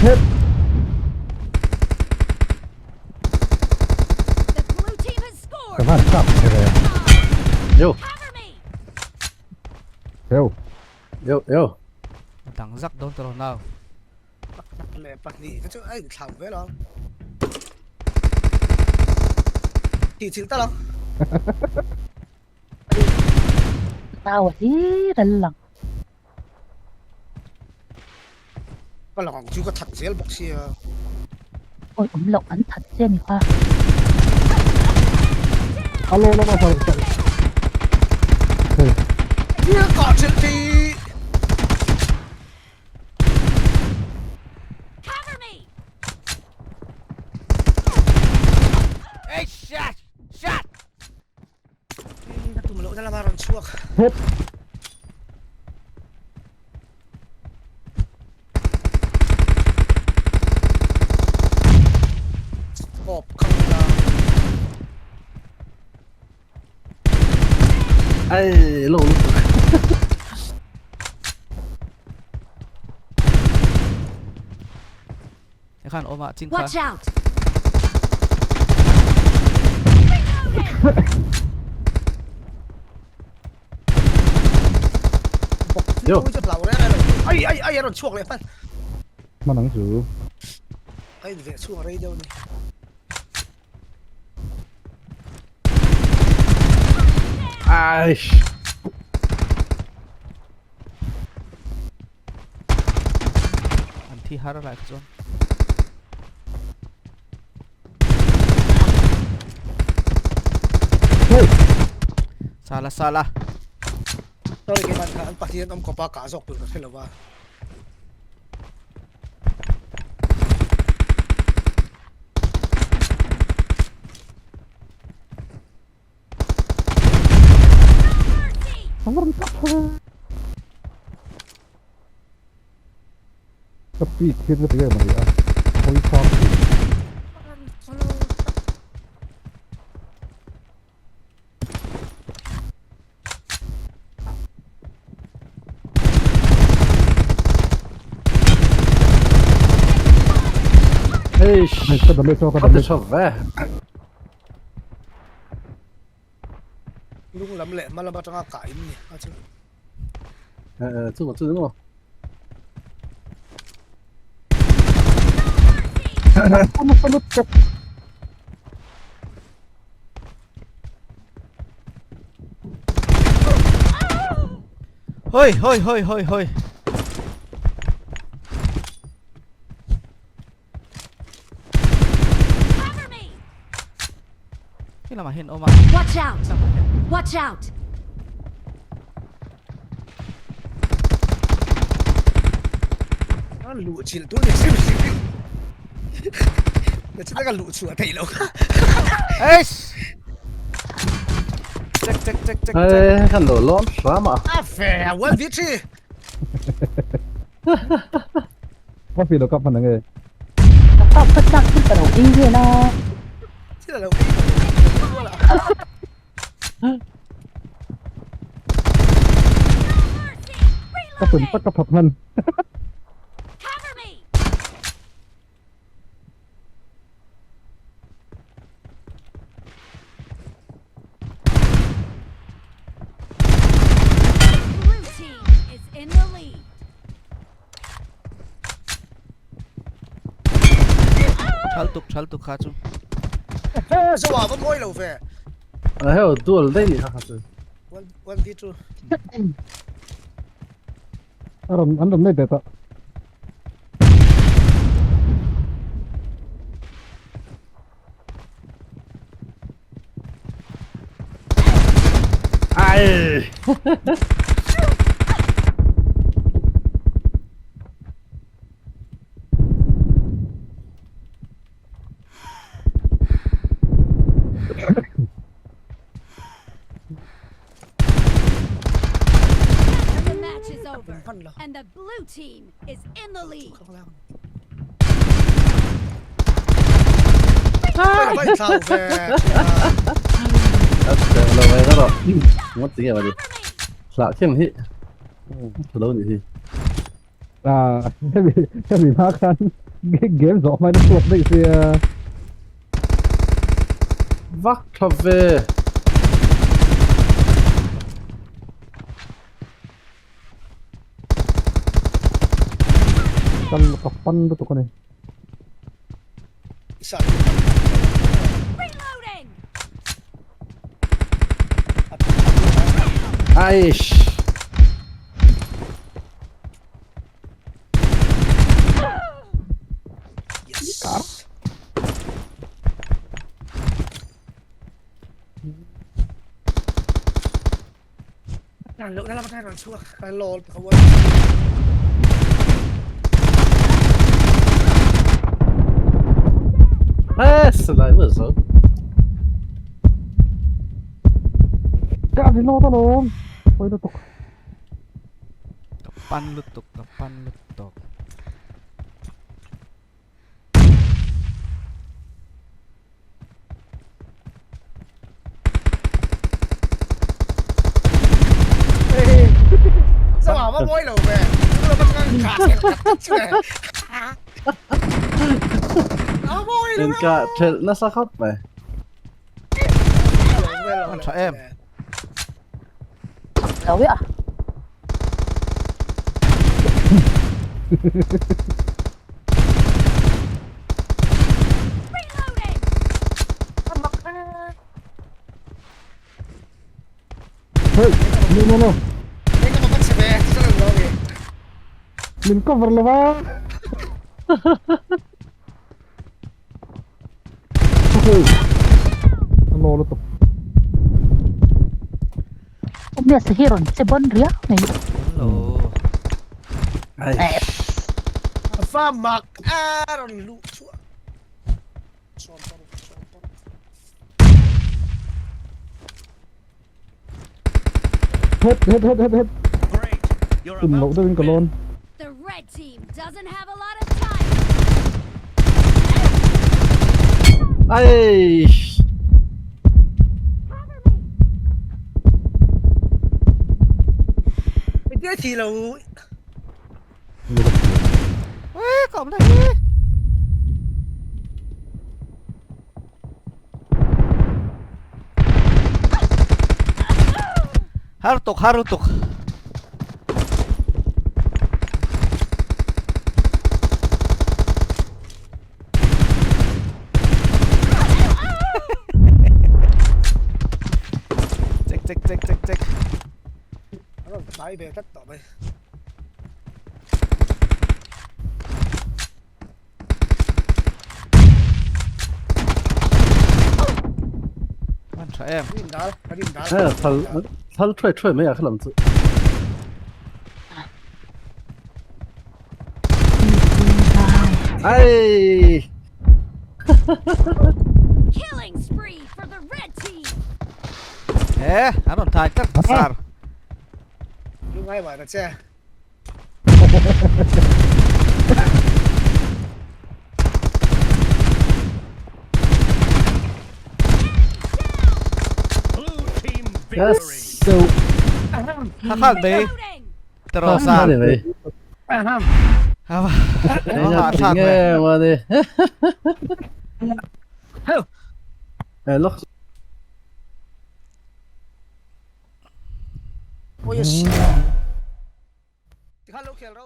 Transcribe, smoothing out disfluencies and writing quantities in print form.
Het. The blue team has scored. Ka van kap che ve. Yo. Cover me. Yo. Yo yo. A dang zak dawn ta lo nau. Pakhat leh pahnih te chu a inthlau vel ang. Tih chilh tal ang. Nau a hlir an lang. Ka lang ang chu ka that zel bawk sia. Awi awm loh an that che ni kha. A lo lam a far chak. Hey. Thil kah chilh thei. Cover me. Hey shot! Shot! Ka tum lohna lama rawn chhuak. Hep. Stop khang la. Ai lo lutuk. Khan awm ah chin kha. Watch out. Yo. Ai ai ai a rawn chhuak leh hman. Hman ang chu. A in veh chhuak rei deuh a ni. Aish. An thi har lai kha chuan. Sala sala. Sorry keiman kha an pahnih an awm kawp a kah zawk tur ka hre lo va. Ka pit hian ka ti em a ni a, hawi sang thin. Eish. Ka damage ka damage. Ka ve. Lung lam leh hma lam atanga kah in ni a chu. Eh chu chu maw. Hoi hoi hoi hoi hoi. Cover me. Khi lamah hian awm a. Watch out. Watch out. A luh chilh tur ni hrim hrim. Na chu taka luh chhuah theih loh kha. Eish. Check check check check check. Ê, kan lo lawm hram a. A fe 1v3. Ka feel lo kap hman ang e. Ka kap ka chak thil ka lo ei vel a. Thil a lo ei vel a. Ka pun tak ka phap hman. Cover me. Blue team is in the lead. Thal tuk thal tuk kha chu. Zo a va mawi lo ve. A heo dual daih ni kha kha chu. 1 v 2. A rawn an rawn nei bet a. Ai. The match is over and the blue team is in the lead. Ngót tí nghe bà đi. Lạ thiêng hi. Thở lâu nhỉ hi. À, hemi hemi hma khan. Game zawh hmain a chhuak daih sia. Vak tha ve. Kan ka pan lutuk a ni. Reloading. Aish. Yes. Nan loh na lam atang rawn chhuak ka lol ka uar. Eh, silai maw zo. Ka ri lawt alawm. Pawi lutuk. Ka pan lutuk, ka pan lutuk. Sao mà mawi lo ve? In kah thelh nasa khawp mai. An tha em. Lo e a. Reloading. Hey, no no no. Min cover lo va. A lo lutuk. Awmia si hi rawn che bawn riau mai. Lo. Ai. Fa mak a rawn luh chhuah. Het het het het het. Tum loh deuhin ka lawn. The red team doesn't have a lot of time. Ai. Ê, ka awm lai. Har tuk, har tuk. Check check check check check. Hnai ve tlat tawh mai. An tha em. Rin dal, ka rin dal. Eh, thal thal thuai thuai mai a kha lam chu. Ai. Killing spree for the red team. Eh, an rawn thai tak sar. Lungai vah na che. Yes. So Kha khan mai. Tero sar. Ni mai. Ha va. Eng a ti nge maw ni. Eh, lawk. Oi, yes. Tikhan lo khel ro.